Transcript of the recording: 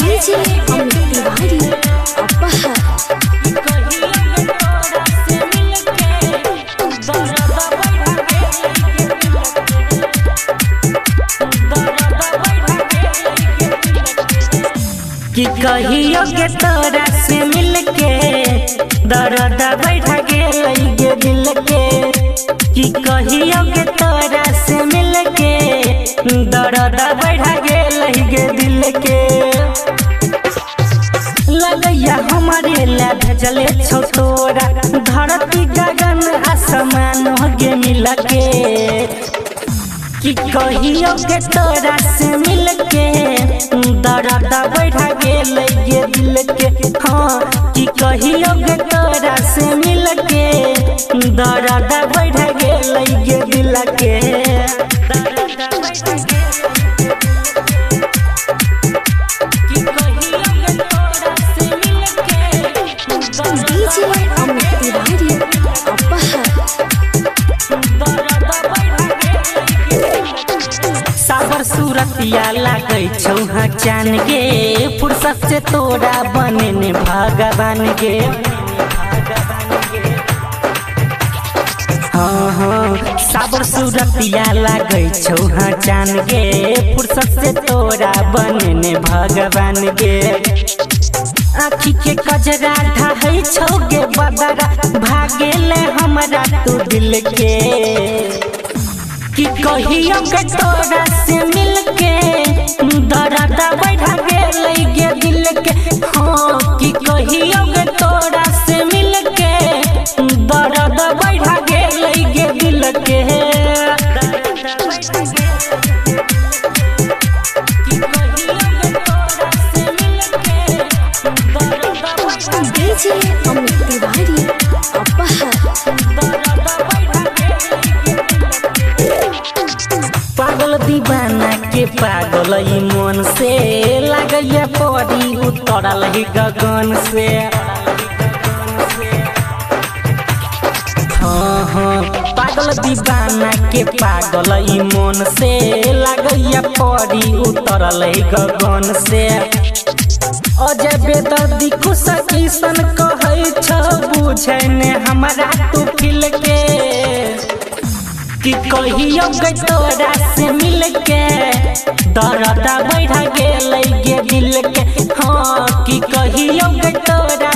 DJ Amit Tiwari अपहर। कि कहियो के तोरा से मिलके दर्द बैठा गेल गे दिल के। कि कहियो के तोरा से मिलके दर्द बैठा गेल गे दिल के। लगैया हमारे ला भेजले छौ तोरा धरती गगन आसमान गे मिलके। कि कहियो के तोरा से मिलके दर्द बैठा गेल गे दिल के। हाँ, कि कहियो के तोरा से मिलके दर्द बैठा गेल गे दिल के। डीजे अमित तिवारी अपहर। साबर सूरतिया लागै छौ हाँ चान गे, फुर्सत से तोरा बनेने भगवान गे। हाँ हाँ, साबर सूरतिया लागै छौ हाँ चान गे, फुर्सत से तोरा बनेने भगवान गे। आँखी के कजरा ढहै छौ गे बदरा, भागेले हमरा तू दिल के। कि कहियो के तोरा से मिलके दर्द बैठा गेल गे दिल के। हाँ, कि कहियो के तोरा से मिलके दर्द बैठा गेल गे दिल के। डीजे अमित तिवारी अपहर। पागल दीवाना के पागल ई मन से लागैया परी उतरल ही गगन से। हाँ हाँ, पागल दीवाना के पागल ई मन से लागैया परी उतरल ही गगन से। अजय बेदर्दी कुश किशन कहै छौ बुझै ने हमरा तू फिल के। कि कहियो के तोरा से मिलके दर्द बैठा गेल गे दिल के। हाँ, कि कहियो के तोरा